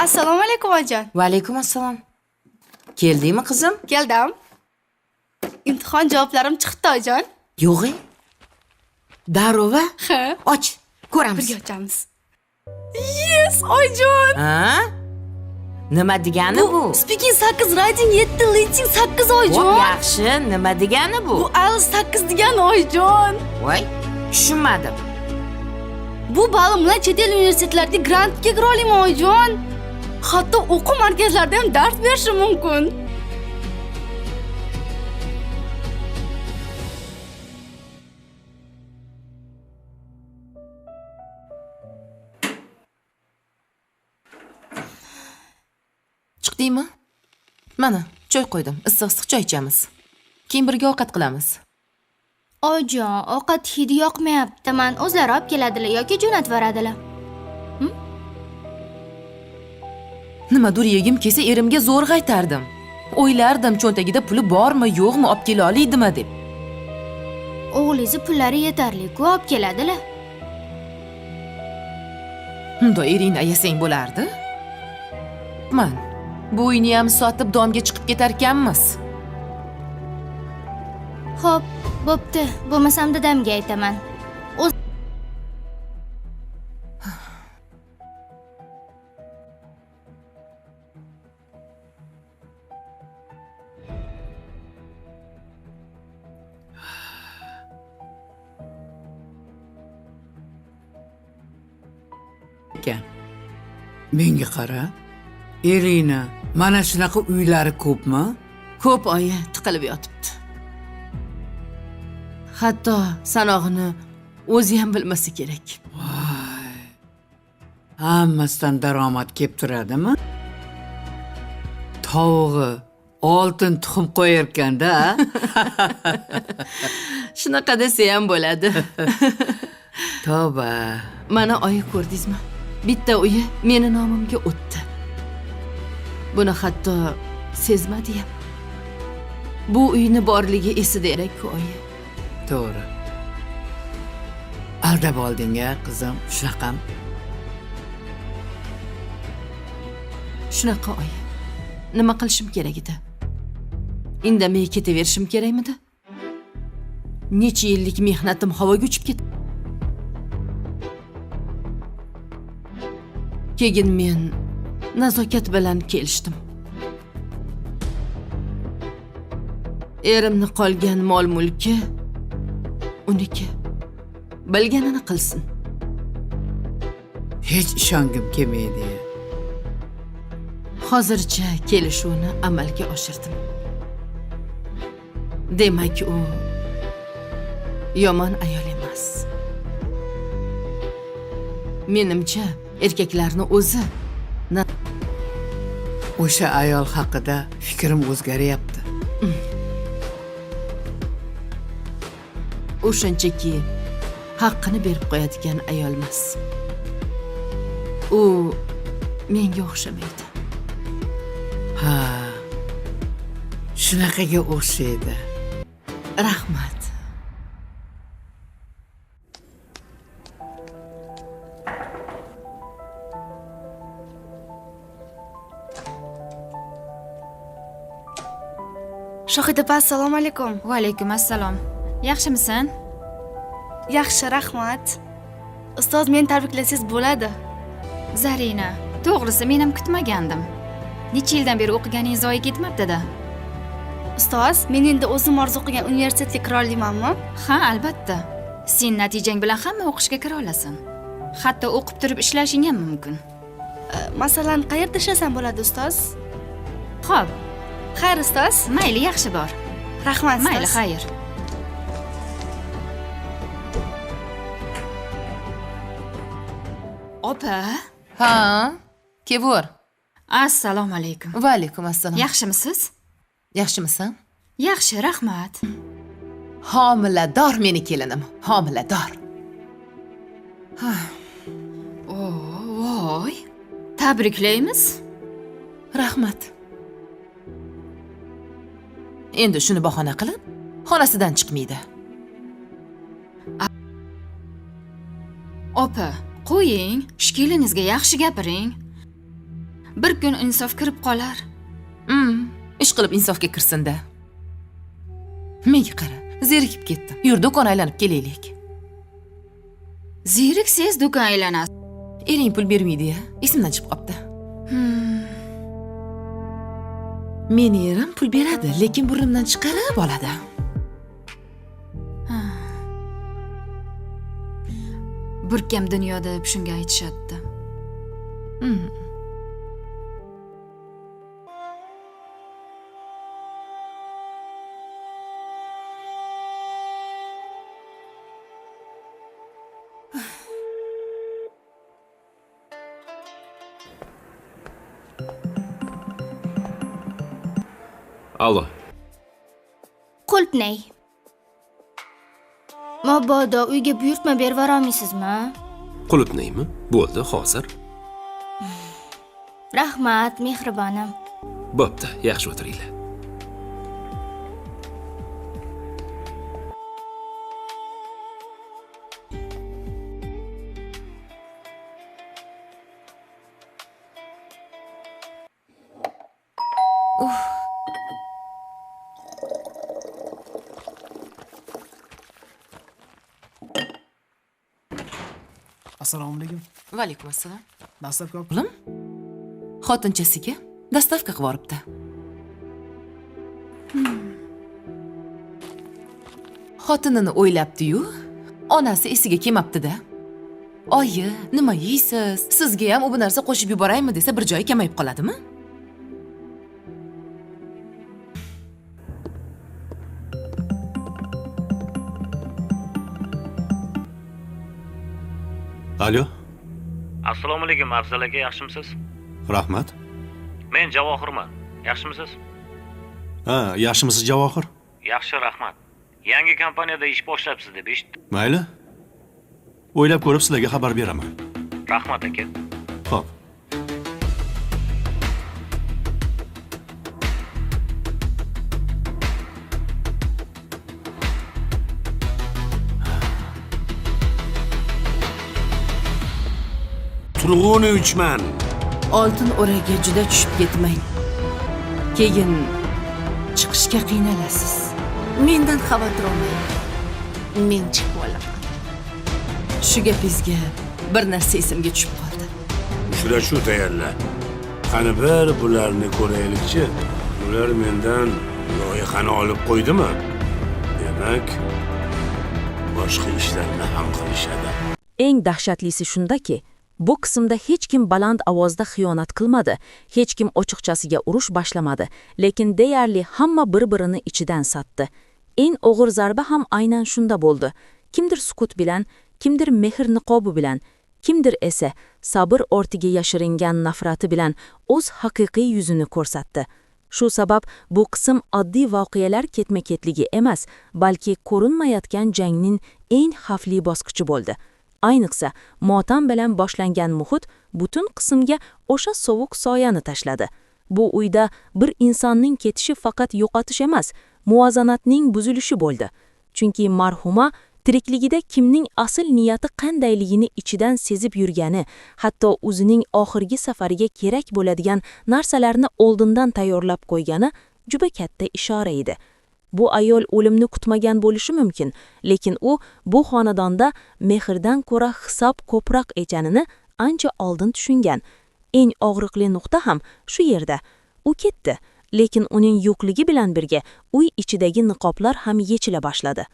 Assalomu alaykum oyijon. Va alaykum assalom. Keldingmi qizim? Keldim. Imtihon javoblarim chiqdi oyijon. Yo'q. Darrova? Ha. Och, ko'ramiz. Birga ochamiz. Yes, oyijon. Ha? Nima degani bu? Speaking 8, writing 7, listening 8 oyijon. Xo'p, yaxshi, nima degani bu? Bu IELTS 8 degani oyijon. Voy, tushunmadim. Bu balim bilan chet el universitetlarida grantga kira olaman oyijon. Hatto o'quv markazlarida ham dars berishim mumkin. Chiqdingmi? Mana, choy qo'ydim. Issiq-issiq choy ichamiz. Keyin birga ovqat qilamiz. Oyijon, ovqat hidi yoqmayapti. Man o'zlari olib keladilar yoki jo'natib yuboradilar. Nimadur yegim kelsa erimga zo'rg'a aytardim. O'ylardim, cho'ntagida puli bormi, yo'qmi, olib kela olaydimi deb. O'g'lingizni pullari yetarli-ku, olib keladilar. Unda eringni ayasang bo'lardi. Man, bu uyni ham sotib domga chiqib ketarkanmiz. Xo'p, bo'pti. Bo'lmasam dadamga aytaman. Menga qara, eringni mana shunaqa uylari ko'pmi? Ko'p oyi, tiqilib yotibdi. Hatto sanog'ini o'zi ham bilmasa kerak. Voy. Hammasidan daromad kelib turadimi? Tovug'i oltin tuxum qo'yarkan-da. Shunaqa desa ham bo'ladi. Tavba. Mana oyi, ko'rdingizmi? Bitta uyi meni nomimga o'tdi. Buni hatto sezmadi ham. Bu uyni borligi esida erak-ku oyi. To'g'ri. Aldab olding-a qizim, shunaqam. Shunaqa oyi. Nima qilishim kerak edi? Indamay ketaverishim kerakmidi? Necha yillik mehnatim havoga uchib ketdi. Keyin men nazokat bilan kelishdim. Erimni qolgan mol-mulki uniki. Bilganini qilsin. Hech ishongim kelmaydi. Hozircha kelishuvni amalga oshirdim. Demak, u yomon ayol emas. Menimcha, erkaklarni o'zi O'sha ayol haqida fikrim o'zgaryapti. U shunchaki haqqini berib qo'yadigan ayol emas. U menga o'xshamaydi. Ha. Shunaqaga o'xshaydi. Rahmat. Shohida opa, assalomu alaykum. Va alaykum assalom. Yaxshimisan? Yaxshi, rahmat. Ustoz, meni tabriklasangiz bo'ladi. Zarina, to'g'risi men ham kutmagandim. Necha yildan beri o'qiganing zoyi ketmabdi-da. Ustoz, men endi o'zim orzu qilgan universitetga kira olamanmi? Ha, albatta. Sen natijang bilan hamma o'qishga kira olasan. Hatto o'qib turib ishlashing ham mumkin. Masalan, qayerda ishlasam bo'ladi, ustoz? Xo'p. Xayr, ustoz. Mayli, yaxshi bor. Rahmat, ustoz. Mayli, xayr. Opa. Ha, kevur. Assalomu alaykum. Va alaykum assalom. Yaxshimisiz? Yaxshimisan? Yaxshi, rahmat. Homilador meni kelinim, homilador. Voy. Tabriklaymiz. Rahmat. Endi shuni bahona qilib, xonasidan chiqmaydi. Opa, qo'ying, shu keliningizga yaxshi gapiring. Bir kun insof kirib qolar. Ish qilib insofga kirsin-da. Menga qara, zerikib ketdim. Yur, do'kon aylanib kelaylik. Zeriksangiz do'kon aylanasiz. Ering pul bermaydi-ya, esimdan chiqib qopti. Meni erim pul beradi, lekin burnimdan chiqarib oladi. Bir kam dunyoda shunga aytishadi. Allo. Qulpnay. Mabodo uyga buyurtma bervorolmaysizmi? Qulupnaymi? Bo'ldi, hozir. Rahmat, mehribonim. Bo'pti, yaxshi o'tiringlar. Assalomu alaykum. Va alaykum assalom. Dastlabki olib O'g'lim xotinchasiga dostavka qilib yuboribdi. Xotinini o'ylabdi-yu, onasi esiga kelmabdi-da. Oyi, nima yeysiz? Sizga ham u bu narsa qo'shib yuboraymi desa, bir joyi kamayib qoladimi? Alo, Assalomu alaykum Afzal aka, yaxshimisiz? Rahmat. Men Javohirman. Yaxshimisiz? Ha, yaxshimisiz Javohir? Yaxshi, rahmat. Yangi kompaniyada ish boshlabsiz deb eshitdim. Mayli. O'ylab ko'rib sizlarga xabar beraman. Rahmat aka. Xo'p. Turg'unovichman. Oltin o'raga juda tushib ketmang. Keyin chiqishga qiynalasiz. Mendan xavotir olmang. Men chiqib olaman. Shu gapingizga bir narsa esimga tushib qoldi. Uchrashuv tayyorla. Qani bir bularni ko'raylikchi. Ular mendan loyihani olib qo'ydimi? Demak, boshqa ishlarni ham qilishadi. Eng dahshatlisi shundaki, bu qismda hech kim baland ovozda xiyonat qilmadi, hech kim ochiqchasiga urush boshlamadi, lekin deyarli hamma bir-birini ichidan satdi. Eng og'ir zarba ham aynan shunda bo'ldi. Kimdir sukut bilan, kimdir mehr niqobi bilan, kimdir esa sabr ortiga yashiringan nafrati bilan o'z haqiqiy yuzini ko'rsatdi. Shu sabab bu qism oddiy voqealar ketma-ketligi emas, balki ko'rinmayotgan jangning eng xavfli bosqichi bo'ldi. Ayniqsa, motam bilan boshlangan muhit butun qismga o'sha sovuq soyani tashladi. Bu uyda bir insonning ketishi faqat yo'qotish emas, muvozanatning buzilishi bo'ldi. Chunki marhuma tirikligida kimning asl niyati qandayligini ichidan sezib yurgani, hatto o'zining oxirgi safariga kerak bo'ladigan narsalarni oldindan tayyorlab qo'ygani juda katta ishora edi. Bu ayol o'limni kutmagan bo'lishi mumkin, lekin u bu xonadonda mehrdan ko'ra hisob ko'proq ekanini ancha oldin tushungan. Eng og'riqli nuqta ham shu yerda. U ketdi, lekin uning yo'qligi bilan birga uy ichidagi niqoblar ham yechila boshladi.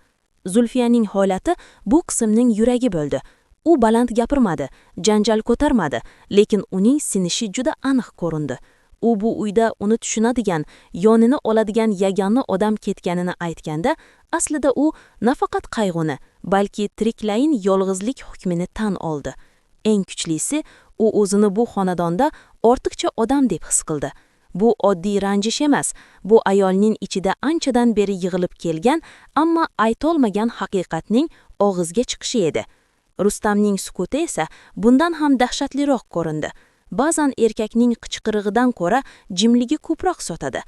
Zulfiyaning holati bu qismning yuragi bo'ldi. U baland gapirmadi, janjal ko'tarmadi, lekin uning sinishi juda aniq ko'rindi. U bu uyda uni tushunadigan, yonini oladigan yagona odam ketganini aytganda, aslida u nafaqat qayg'uni, balki tiriklayin yolg'izlik hukmini tan oldi. Eng kuchlisi, u o'zini bu xonadonda ortiqcha odam deb his qildi. Bu oddiy ranjish emas, bu ayolning ichida anchadan beri yig'ilib kelgan, ammo aytolmagan haqiqatning og'izga chiqishi edi. Rustamning sukuti esa bundan ham dahshatliroq ko'rindi. Ba'zan erkakning qichqirig'idan ko'ra jimligi ko'proq sotadi.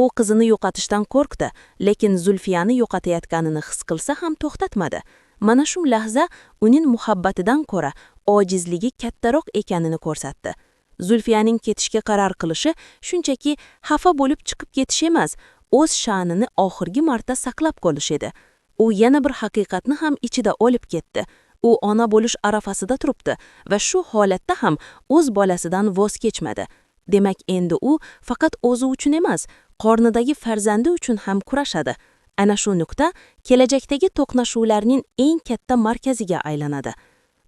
U qizini yo'qotishdan qo'rqdi, lekin Zulfiyani yo'qotayotganini his qilsa ham to'xtatmadi. Mana shu lahza uning muhabbatidan ko'ra ojizligi kattaroq ekanini ko'rsatdi. Zulfiyaning ketishga qaror qilishi shunchaki xafa bo'lib chiqib ketish emas, o'z sha'nini oxirgi marta saqlab qolish edi. U yana bir haqiqatni ham ichida olib ketdi. U ona bo'lish arafasida turibdi va shu holatda ham o'z bolasidan voz kechmadi. Demak, endi u faqat o'zi uchun emas, qornidagi farzandi uchun ham kurashadi. Ana shu nuqta kelajakdagi to'qnashuvlarning eng katta markaziga aylanadi.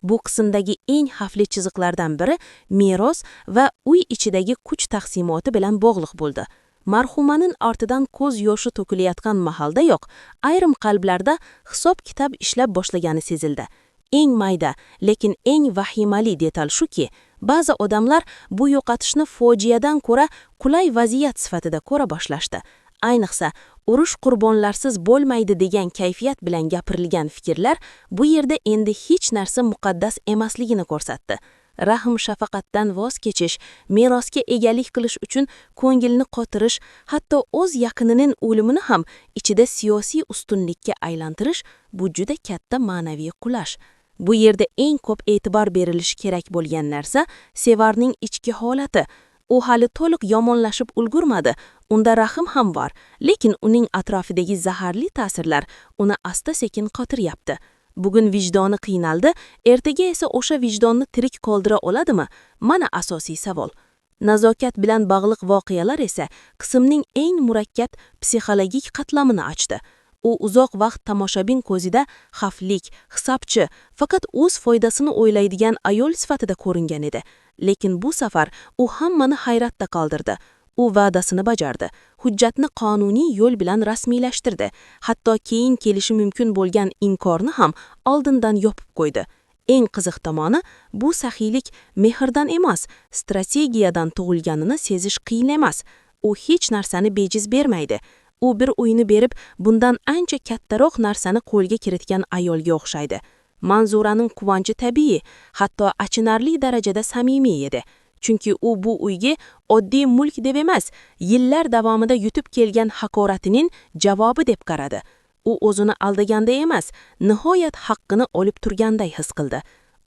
Bu qismdagi eng xavfli chiziqlardan biri meros va uy ichidagi kuch taqsimoti bilan bog'liq bo'ldi. Marhumaning ortidan ko'z yoshi to'kilayotgan mahaldayoq ayrim qalblarda hisob-kitob ishlab boshlagani sezildi. Eng mayda, lekin eng vahimali detal shuki, ba'zi odamlar bu yo'qotishni fojiadan ko'ra qulay vaziyat sifatida ko'ra boshlashdi. Ayniqsa, urush qurbonlarsiz bo'lmaydi degan kayfiyat bilan gapirilgan fikrlar bu yerda endi hech narsa muqaddas emasligini ko'rsatdi. Rahm shafaqatdan voz kechish, merosga egalik qilish uchun ko'ngilni qotirish, hatto o'z yaqinining o'limini ham ichida siyosiy ustunlikka aylantirish bu juda katta ma'naviy qulash. Bu yerda eng ko'p e'tibor berilishi kerak bo'lgan narsa Sevarning ichki holati. U hali to'liq yomonlashib ulgurmadi. Unda rahm ham bor, lekin uning atrofidagi zaharli ta'sirlar uni asta-sekin qotiryapti. Bugun vijdoni qiynaldi, ertaga esa o'sha vijdonni tirik qoldira oladimi? Mana asosiy savol. Nazokat bilan bog'liq voqealar esa qismning eng murakkab psixologik qatlamini ochdi. U uzoq vaqt tomoshabin ko'zida xavflik, hisobchi, faqat o'z foydasini o'ylaydigan ayol sifatida ko'ringan edi. Lekin bu safar u hammani hayratda qoldirdi. U va'dasini bajardi. Hujjatni qonuniy yo'l bilan rasmiylashtirdi. Hatto keyin kelishi mumkin bo'lgan inkorni ham oldindan yopib qo'ydi. Eng qiziq tomoni, bu saxiylik mehrdan emas, strategiyadan tug'ilganini sezish qiyin emas. U hech narsani bejiz bermaydi. U bir uyni berib, bundan ancha kattaroq narsani qo'lga kiritgan ayolga o'xshaydi. Manzuraning quvonchi tabiiy, hatto achinarli darajada samimiy edi. Chunki u bu uyga oddiy mulk deb emas, yillar davomida yutib kelgan haqoratining javobi deb qaradi. U o'zini aldaganda emas, nihoyat haqqini olib turganday his qildi.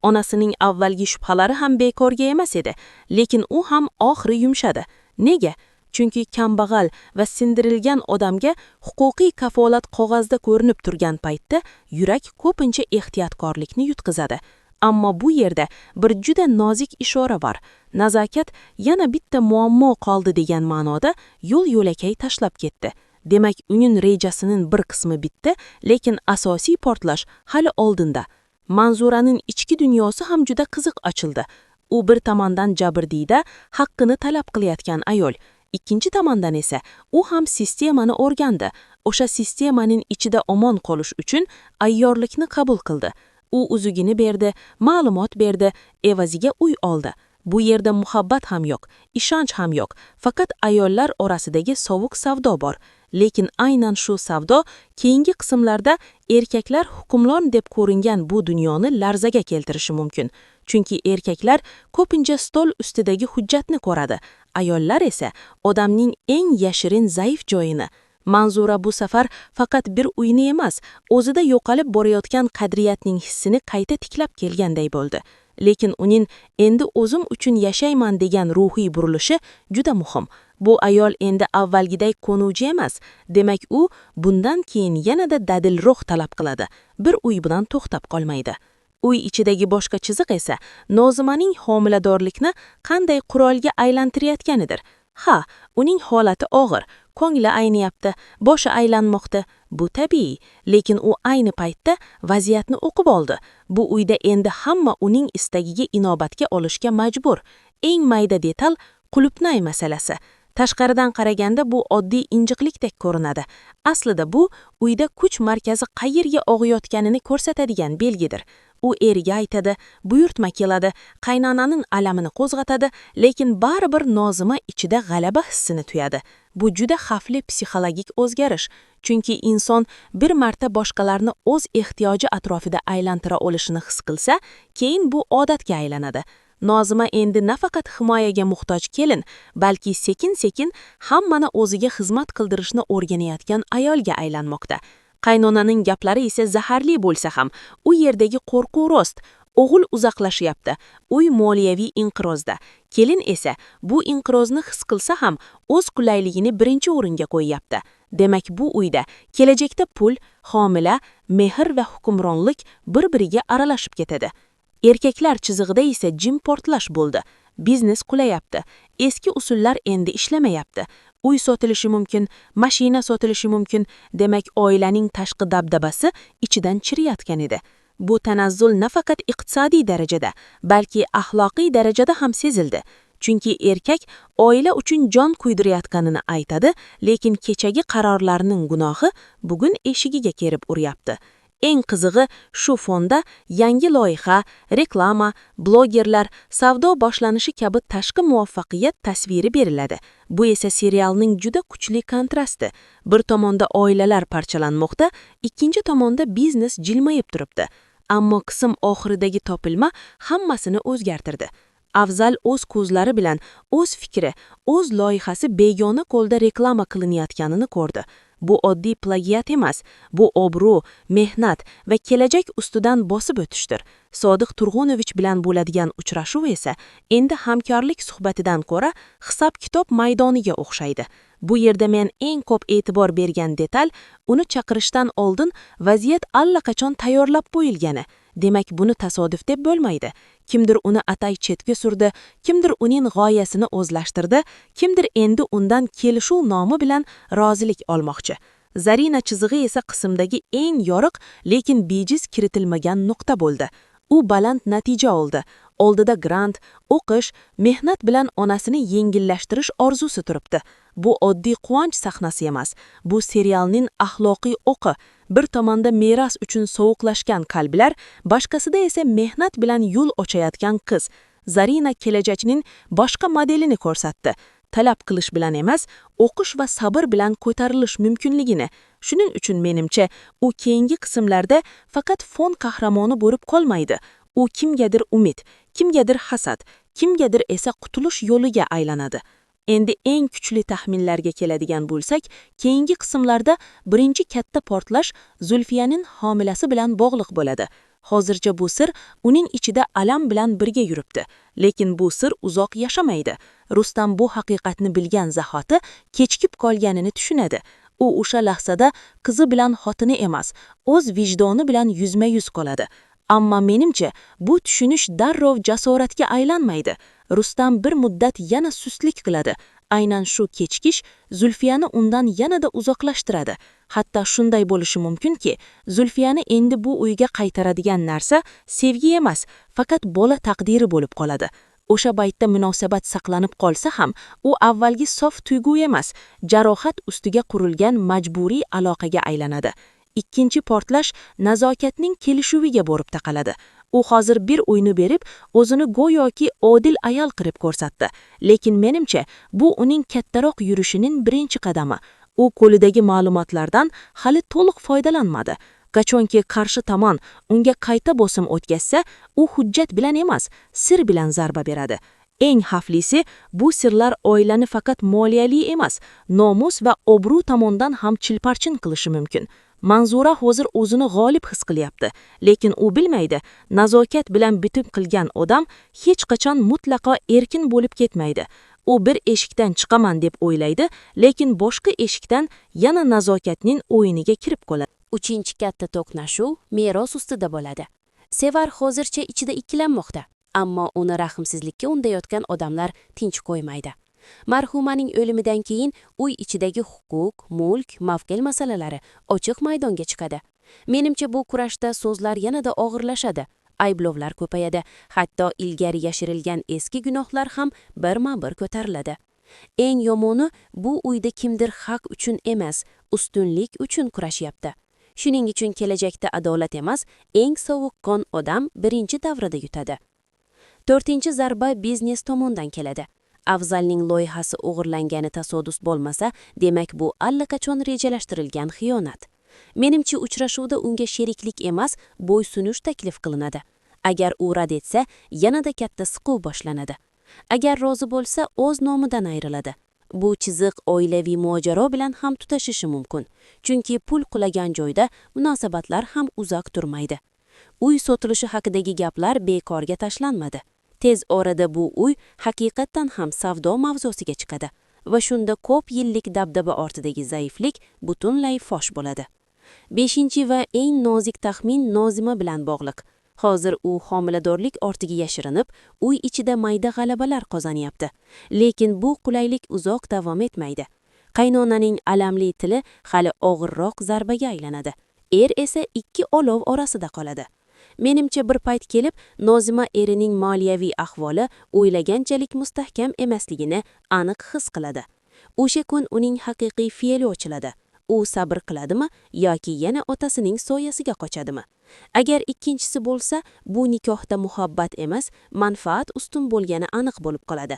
Onasining avvalgi shubhalari ham bekorga emas edi, lekin u ham oxiri yumshadi. Nega? Chunki kambag'al va sindirilgan odamga huquqiy kafolat qog'ozda ko'rinib turgan paytda yurak ko'pincha ehtiyotkorlikni yutqizadi. Ammo bu yerda bir juda nozik ishora bor. Nazokat yana bitta muammo qoldi degan ma'noda yo'l-yo'lakay tashlab ketdi. Demak, uning rejasining bir qismi bitdi, lekin asosiy portlash hali oldinda. Manzuraning ichki dunyosi ham juda qiziq ochildi. U bir tomondan jabrdiyda haqqini talab qilayotgan ayol, ikkinchi tomondan esa u ham sistemani o'rgandi. O'sha sistemaning ichida omon qolish uchun ayyorlikni qabul qildi. U uzugini berdi, ma'lumot berdi, evaziga uy oldi. Bu yerda muhabbat ham yo'q, ishonch ham yo'q. Faqat ayollar orasidagi sovuq savdo bor. Lekin aynan shu savdo keyingi qismlarda erkaklar hukmron deb ko'ringan bu dunyoni larzaga keltirishi mumkin. Chunki erkaklar ko'pincha stol ustidagi hujjatni ko'radi, ayollar esa odamning eng yashirin zaif joyini. Manzura bu safar faqat bir uyni emas, o'zida yo'qolib borayotgan qadriyatning hissini qayta tiklab kelganday bo'ldi. Lekin uning endi o'zim uchun yashayman degan ruhiy burilishi juda muhim. Bu ayol endi avvalgiday ko'nuvchi emas. Demak, u bundan keyin yanada dadilroq talab qiladi. Bir uy bilan to'xtab qolmaydi. Uy ichidagi boshqa chiziq esa Nozimaning homiladorlikni qanday qurolga aylantirayotganidir. Ha, uning holati og'ir, ko'ngli ayniyapti, boshi aylanmoqda. Bu tabiiy, lekin u ayni paytda vaziyatni o'qib oldi. Bu uyda endi hamma uning istagiga inobatga olishga majbur. Eng mayda detal qulupnay masalasi. Tashqaridan qaraganda bu oddiy injiqlikdek ko'rinadi. Aslida bu uyda kuch markazi qayerga og'ayotganini ko'rsatadigan belgidir. U eriga aytadi, buyurtma keladi, qaynonaning alamini qo'zg'atadi, lekin baribir Nozima ichida g'alaba hissini tuyadi. Bu juda xavfli psixologik o'zgarish, chunki inson bir marta boshqalarni o'z ehtiyoji atrofida aylantira olishini his qilsa, keyin bu odatga aylanadi. Nozima endi nafaqat himoyaga muhtoj kelin, balki sekin-sekin hammani o'ziga xizmat qildirishni o'rganayotgan ayolga aylanmoqda. Qaynonaning gaplari esa zaharli bo'lsa ham, u yerdagi qo'rquv rost. O'g'il uzoqlashyapti, uy moliyaviy inqirozda. Kelin esa bu inqirozni his qilsa ham, o'z qulayligini birinchi o'ringa qo'yyapti. Demak, bu uyda kelajakda pul, homila, mehr va hukmronlik bir-biriga aralashib ketadi. Erkaklar chizig'ida esa jim portlash bo'ldi. Biznes qulayapti. Eski usullar endi ishlamayapti. Uy sotilishi mumkin, mashina sotilishi mumkin. Demak, oilaning tashqi dabdabasi ichidan chiriyotgan edi. Bu tanazzul nafaqat iqtisodiy darajada, balki axloqiy darajada ham sezildi. Chunki erkak oila uchun jon kuydirayotganini aytadi, lekin kechagi qarorlarning gunohi bugun eshigiga kelib uryapti. Eng qizig'i, shu fonda yangi loyiha, reklama, blogerlar, savdo boshlanishi kabi tashqi muvaffaqiyat tasviri beriladi. Bu esa serialning juda kuchli kontrasti. Bir tomonda oilalar parchalanmoqda, ikkinchi tomonda biznes jilmayib turibdi. Ammo qism oxiridagi topilma hammasini o'zgartirdi. Afzal o'z ko'zlari bilan o'z fikri, o'z loyihasi begona qo'lda reklama qilinayotganini ko'rdi. Bu oddiy plagiat emas, bu obro', mehnat va kelajak ustidan bosib o'tishdir. Sodiq Turg'unovich bilan bo'ladigan uchrashuv esa endi hamkorlik suhbatidan ko'ra hisob-kitob maydoniga o'xshaydi. Bu yerda men eng ko'p e'tibor bergan detal uni chaqirishdan oldin vaziyat allaqachon tayyorlab qo'yilgani. Demak, buni tasodif deb bo'lmaydi. Kimdir uni atay chetga surdi, kimdir uning g'oyasini o'zlashtirdi, kimdir endi undan kelishuv nomi bilan rozilik olmoqchi. Zarina chizig'i esa qismdagi eng yorug', lekin bejiz kiritilmagan nuqta bo'ldi. U baland natija oldi. Oldida grant, o'qish, mehnat bilan onasini yengillashtirish orzusi turibdi. Bu oddiy quvonch sahnasi emas. Bu serialning axloqiy o'qi. Bir tomonda meros uchun sovuqlashgan qalblar, boshqasida esa mehnat bilan yo'l ochayotgan qiz. Zarina kelajakning boshqa modelini ko'rsatdi. Talab qilish bilan emas, o'qish va sabr bilan ko'tarilish mumkinligini. Shuning uchun menimcha, u keyingi qismlarda faqat fon qahramoni bo'lib qolmaydi. U kimgadir umid, kimgadir hasad, kimgadir esa qutulish yo'liga aylanadi. Endi eng kuchli taxminlarga keladigan bo'lsak, keyingi qismlarda birinchi katta portlash Zulfiyaning homilasi bilan bog'liq bo'ladi. Hozircha bu sir uning ichida alam bilan birga yuribdi, lekin bu sir uzoq yashamaydi. Rustam bu haqiqatni bilgan zahoti kechikib qolganini tushunadi. U o'sha lahzada qizi bilan xotini emas, o'z vijdoni bilan yuzma-yuz qoladi. Ammo menimcha, bu tushunish darrov jasoratga aylanmaydi. Rustam bir muddat yana sustlik qiladi. Aynan shu kechikish Zulfiyani undan yanada uzoqlashtiradi. Hatto shunday bo'lishi mumkinki, Zulfiyani endi bu uyga qaytaradigan narsa sevgi emas, faqat bola taqdiri bo'lib qoladi. O'sha paytda munosabat saqlanib qolsa ham, u avvalgi sof tuyg'u emas, jarohat ustiga qurilgan majburiy aloqaga aylanadi. Ikkinchi portlash Nazokatning kelishuviga borib taqaladi. U hozir bir uyni berib, o'zini go'yoki odil ayol qilib ko'rsatdi. Lekin menimcha, bu uning kattaroq yurishining birinchi qadami. U qo'lidagi ma'lumotlardan hali to'liq foydalanmadi. Qachonki qarshi tomon unga qayta bosim o'tkazsa, u hujjat bilan emas, sir bilan zarba beradi. Eng xavflisi, bu sirlar oilani faqat moliyaviy emas, nomus va obro' tomondan ham chilparchin qilishi mumkin. Manzura hozir o'zini g'olib his qilyapti, lekin u bilmaydi, Nazokat bilan bitim qilgan odam hech qachon mutlaqo erkin bo'lib ketmaydi. U bir eshikdan chiqaman deb o'ylaydi, lekin boshqa eshikdan yana Nazokatning o'yiniga kirib qoladi. Uchinchi katta to'qnashuv meros ustida bo'ladi. Sevar hozircha ichida ikkilanmoqda, ammo uni rahmsizlikka undayotgan odamlar tinch qo'ymaydi. Marhumaning o'limidan keyin uy ichidagi huquq, mulk, mavqe masalalari ochiq maydonga chiqadi. Menimcha, bu kurashda so'zlar yanada og'irlashadi, ayblovlar ko'payadi, hatto ilgari yashirilgan eski gunohlar ham birma-bir ko'tariladi. Eng yomoni, bu uyda kimdir haq uchun emas, ustunlik uchun kurashyapti. Shuning uchun kelajakda adolat emas, eng sovuqqon odam birinchi davrada yutadi. To'rtinchi zarba biznes tomondan keladi. Afzalning loyihasi o'g'irlangani tasodif bo'lmasa, demak, bu allaqachon rejalashtirilgan xiyonat. Menimcha, uchrashuvda unga sheriklik emas, bo'ysunish taklif qilinadi. Agar u rad etsa, yanada katta siquv boshlanadi. Agar rozi bo'lsa, o'z nomidan ayriladi. Bu chiziq oilaviy mojaro bilan ham tutashishi mumkin. Chunki pul qulagan joyda munosabatlar ham uzoq turmaydi. Uy sotilishi haqidagi gaplar bekorga tashlanmadi. Tez orada bu uy haqiqatdan ham savdo mavzusiga chiqadi va shunda ko'p yillik dabdaba ortidagi zaiflik butunlay fosh bo'ladi. Beshinchi va eng nozik taxmin Nozima bilan bog'liq. Hozir u homiladorlik ortiga yashirinib, uy ichida mayda g'alabalar qozonyapti. Lekin bu qulaylik uzoq davom etmaydi. Qaynonaning alamli tili hali og'irroq zarbaga aylanadi. Er esa ikki olov orasida qoladi. Menimcha, bir payt kelib Nozima erining moliyaviy ahvoli o'ylaganchalik mustahkam emasligini aniq his qiladi. O'sha kun uning haqiqiy fe'li ochiladi. U sabr qiladimi yoki yana otasining soyasiga qochadimi? Agar ikkinchisi bo'lsa, bu nikohda muhabbat emas, manfaat ustun bo'lgani aniq bo'lib qoladi.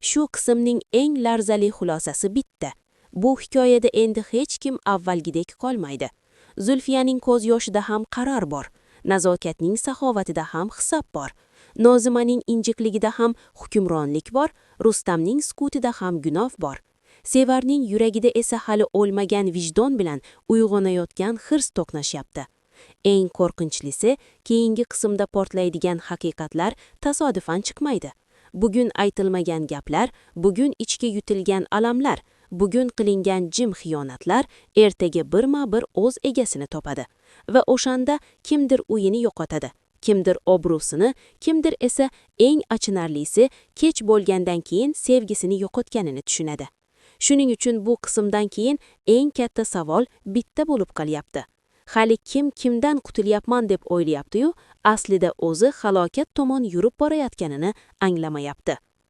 Shu qismning eng larzali xulosasi bitta. Bu hikoyada endi hech kim avvalgidek qolmaydi. Zulfiyaning ko'z yoshida ham qaror bor. Nazokatning saxovatida ham hisob bor. Nozimaning injiqligida ham hukmronlik bor, Rustamning sukutida ham gunoh bor. Sevarning yuragida esa hali o'lmagan vijdon bilan uyg'onayotgan hirs to'qnashyapti. Eng qo'rqinchlisi, keyingi qismda portlaydigan haqiqatlar tasodifan chiqmaydi. Bugun aytilmagan gaplar, bugun ichga yutilgan alamlar, bugun qilingan jim xiyonatlar ertaga birma-bir o'z egasini topadi va o'shanda kimdir uyini yo'qotadi, kimdir obro'sini, kimdir esa, eng achinarlisi, kech bo'lgandan keyin sevgisini yo'qotganini tushunadi. Shuning uchun bu qismdan keyin eng katta savol bitta bo'lib qolyapti. Hali kim kimdan qutulyapman deb o'ylayapti-yu, aslida o'zi halokat tomon yurib borayotganini anglamayapti.